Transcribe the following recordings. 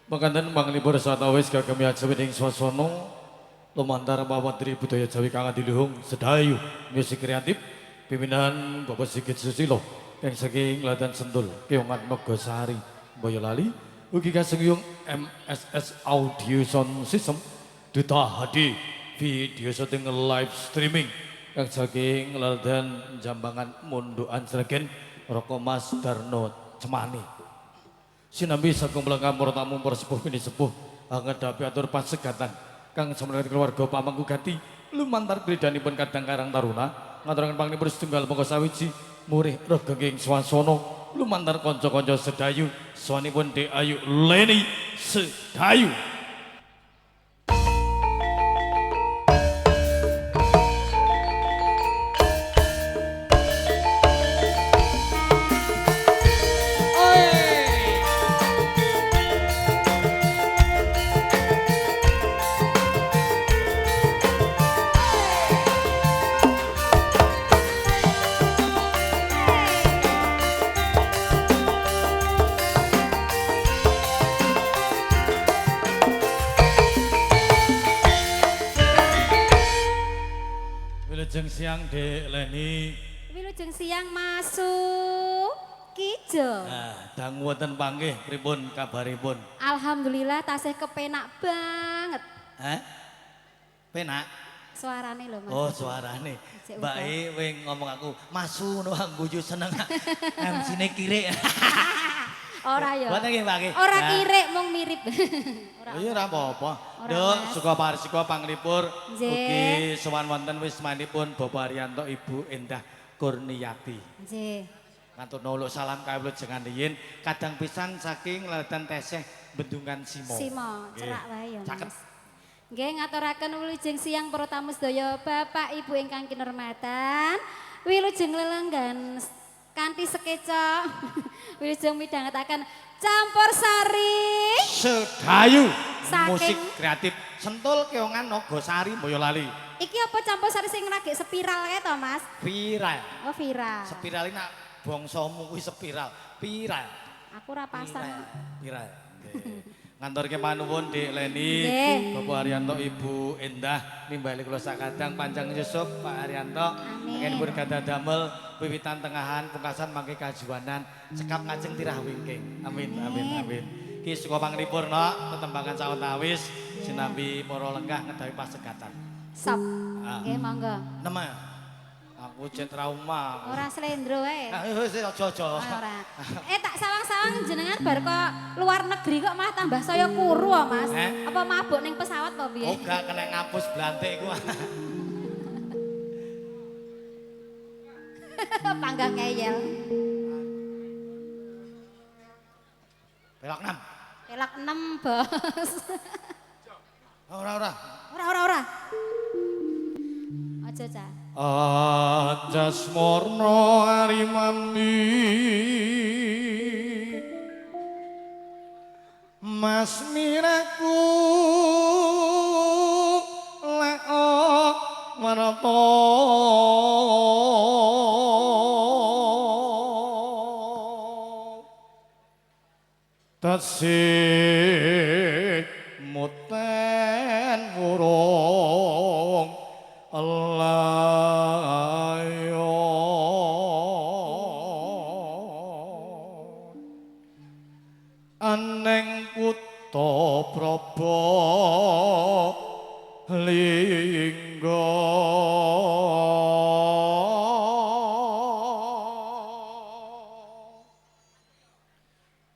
Mekaten manglipur satawis kagem ajawining swasana lumantar Mawantri Budaya Jawi kang adiluhung Sedayu Musik Kreatif pimpinan Bapak Sigit Susilo kang saking Latan Sentul Keongan Megosari Boyolali ugi kasengyung MSS Audio Sound System Duta HD video syuting live streaming kang saking Latan Jambangan Mundukan Sregen Roko Mas Darno Cemani. Sinambi sagung melengkap para tamu para sepuh pini sepuh ngedhapi atur pasegatan kang sampeyan keluarga pamangku gati lumantar gridanipun kadang Karang Taruna ngaturaken panglipur setunggal mongko sawiji murih regenging swasana lumantar kanca-kanca sedayu swanipun Dek Ayu Leni Sedayu. Wilujeng siang Dek Leni. Wilujeng siang Mas Sukijo. Nah, dangu wonten panggih pripun kabaripun? Alhamdulillah tasih kepenak banget. Hah? Penak? Suarane lho Mas. Oh, suarane. Mbak E wing ngomong aku, "Masu ngono guyu seneng." MC-ne kirik. Ora ya. Mboten nggih Mbak E. Ora kirik mung mirip. Ora. Iya ora apa-apa. Nduk, suka parsika panglipur ugi sowan wonten wismanipun Bapak Haryanto Ibu Endah Kurniati. Nggih. Ngatur nuluk salam kawulujengan riyin kadang pisan saking Latan Teseh Bendungan Simo. Simo, cerak wae ya Mas. Nggih ngaturaken wilujeng siang para tamu sedaya Bapak Ibu ingkang kinurmatan. Wilujeng lelenggan kanthi sekeca. Wilujeng midhangetaken campur sari Sedayu saking musik kreatif Sentul Keongan Nogosari Boyolali. Iki apa campur sari sing lagi spiral kae to Mas? Viral. Oh viral. Spiral iki nak bangsamu kuwi spiral. Viral. Aku ora pasang. Viral. Nggih. Ngantorke panuwun Dik Leni, Bapak Haryanto, Ibu Endah, nimbali kula sakadang panjang yusuf Pak Haryanto. Pengen gadah damel wiwitan tengahan pungkasan mangke kajuwanan cekap ngajeng tirah wingking. Amin amin amin. Ki suka panglipur nok tetembangan sawetawis sinambi para lenggah ngedhawi pasegatan. Sop. Nggih monggo. Nema. Aku cek trauma. Ora slendro wae. Wis aja-aja. Ora. Tak sawang-sawang jenengan bar kok luar negeri kok malah tambah saya kuru ah, Mas. Apa mabuk ning pesawat apa piye? Oh gak kena ngapus blantik iku. Panggah ngeyel. Pelak 6. Pelak 6, Bos. Ora ora. Ora ora ora. Aja, Cah. Anjasmara arimami Mas miraku lek marta tasih muten wurung layon aneng kutha Praba Lingga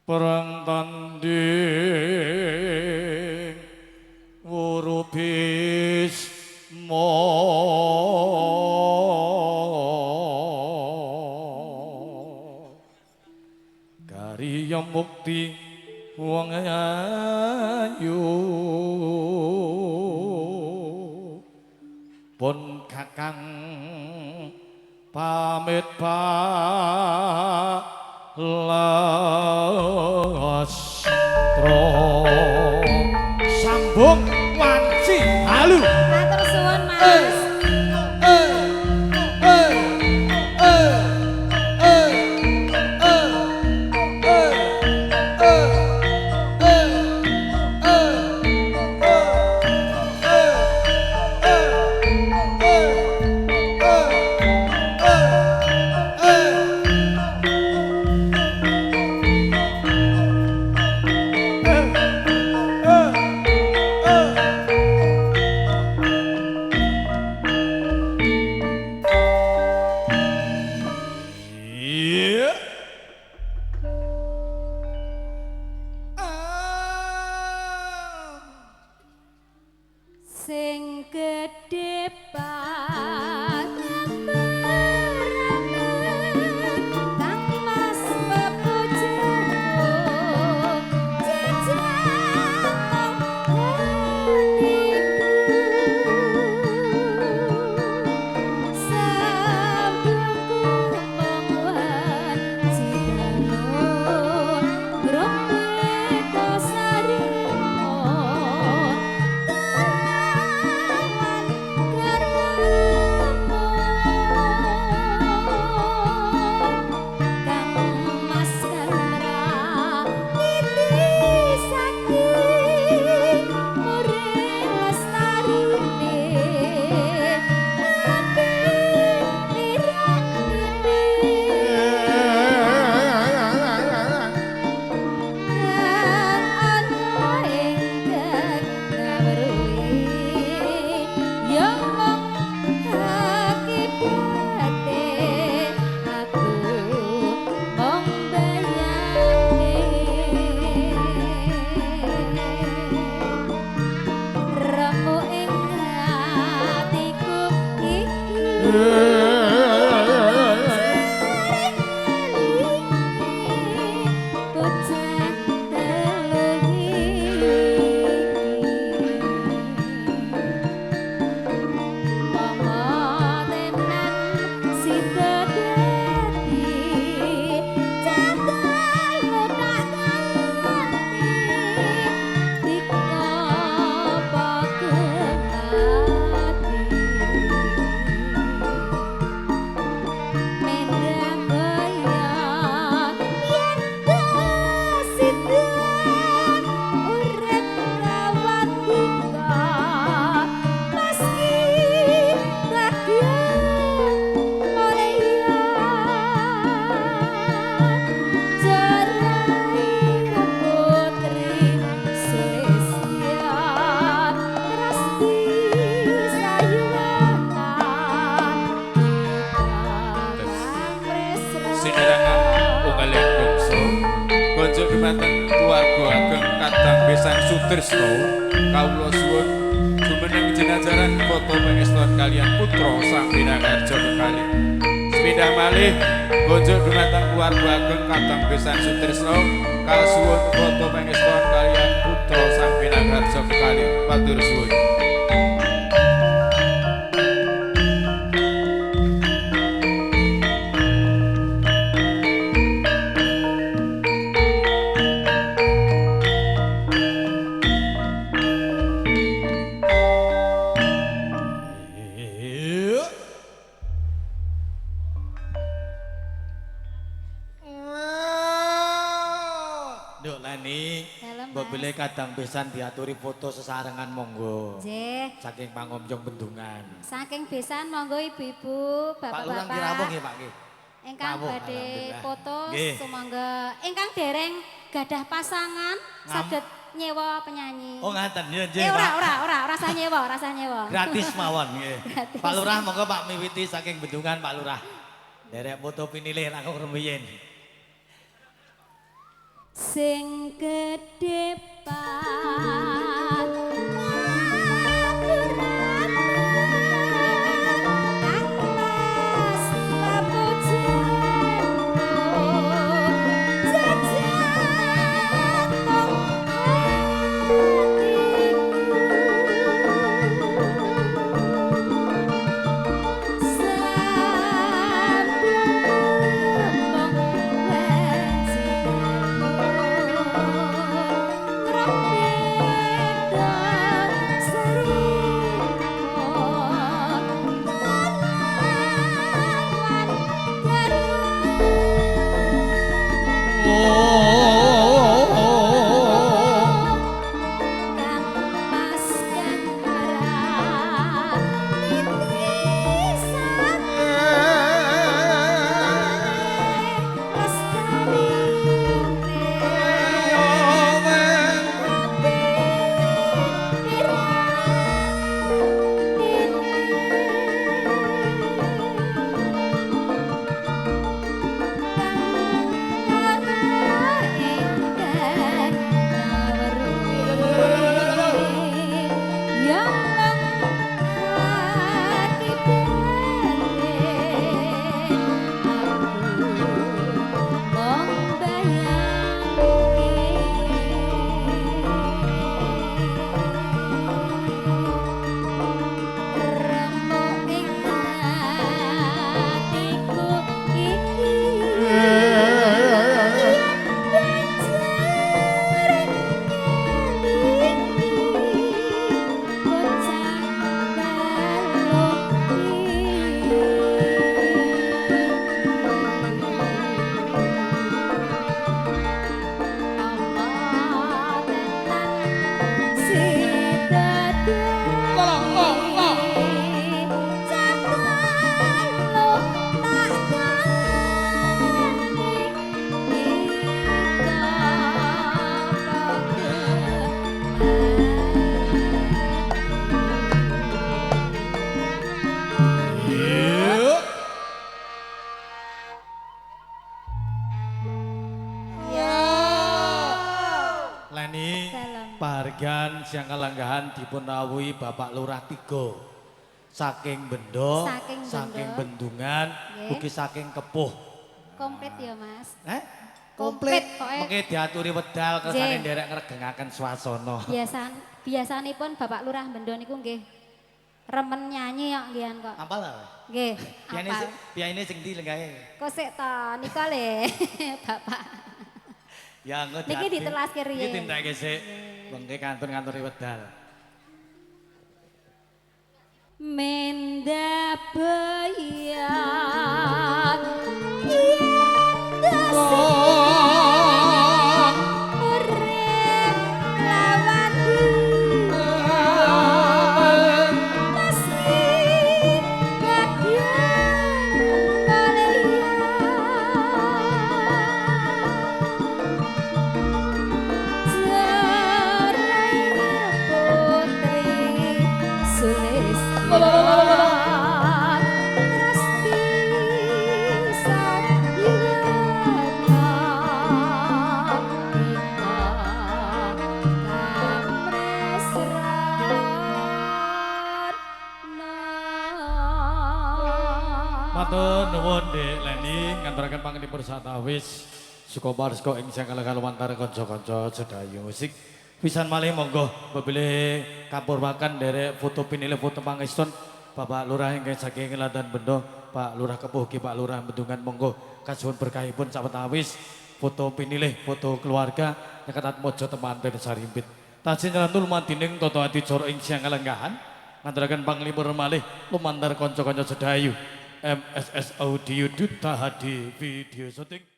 perang tanding wuru Bisma kariya mukti wong ayu pun kakang pamit balastra sambung wanci halu. Matur suwun Mas. Sing gedhe pangamerane Kang Mas pepujaku jejak hatiku sambungku memuhan jidalo grombeto sarimo kelawan garwamu Kang Mas Kamra niti saking mure lestarine ati lirane kang ana ingkang ngawruhi ya mung akibate aku mung bayangke remu ing atiku iki bocah telu iki Momo tenan sida dadi candal tak ganti dikopo mati mendang kaya yen kasidan urip rawandika meski bagya mulya cerai putri Sulistya trasti sayuwana Sinerangan unggaling bangsa konjuk dumateng keluarga ageng Kadang Besan Sutrisno kawula suwun jumeneng jenajaran foto pangeston kaliyan putra sang Pinangharja kekalih. Sepindah malih konjuk dumateng keluarga ageng Kadang Besan Sutrisno kasuwun foto pangeston kaliyan putra sang Pinangharja kekalih. Matur suwun. Iya. Nduk Leni, Dalem, mbok Mas. bilih kadang besan diaturi foto sesarengan monggo. Nggih. Saking Pangomjong Bendungan. Saking besan monggo ibu-ibu, Pak Lurah nggih rawuh bapak-bapak nggih Pak nggih. ingkang Rawuh, badhe alhamdulillah. foto Nggih. sumangga ingkang dereng gadah pasangan saged nyewa penyanyi. Oh ngaten ya nggih Eh ora Pak. ora ora ora usah nyewa, ora usah nyewa. Gratis mawon nggih. Gratis. Pak Lurah monggo Pak miwiti saking Bendungan Pak Lurah. Derek foto pinilih langkung rumiyin. Sing gedhe Kang Mas papujanku jejak tong hatiku sambung wanci dalem. Dalem. Pahargyan siang kalanggahan dipun rawuhi Bapak Lurah 3. Saking Bendo, Saking Bendo. saking Bendungan, Nggih. ugi saking Kepuh. Komplit ya, Mas. Eh? Komplit, Komplit. pokoke. Mengke diaturi wedal kersane Nggih. nderek ngregengaken swasana. Biasanipun Bapak Lurah Bendo niku nggih remen nyanyi kok nggih kok. Apal ta? Nggih. Piyane Apal. sing piyane sing ndi lenggahe? Kok sik to nika le, Bapak. Ya engko Niki ditelaske riyin. Niki dintekke sik. Mengke kantun-kanturi wedal. Menda bayat yen urip lawan masih bagian kalian Cerai putri Sulistya Trasti Satyana Ika Kamresrana. Matur nuwun Dik Leni nganturaken panglipur satawis suka ing siang kalanggahan kanca-kanca sedayu musik. Pisan malih monggo pepilih kapurwakan derek foto pinilih foto pangeston Bapak Lurah ingkang saking Landan Bendo, Pak Lurah Kepuh ugi Pak Lurah Bendungan monggo kasuwun berkahipun sawetawis foto pinilih foto keluarga nyekat Atmojo temanten sarimpit. Tasih nyelantu lumandining tata adicara ing siang kalenggahan nganturaken panglipur malih lumantar kanca-kanca sedayu MSS Audio Duta HD Video Shooting.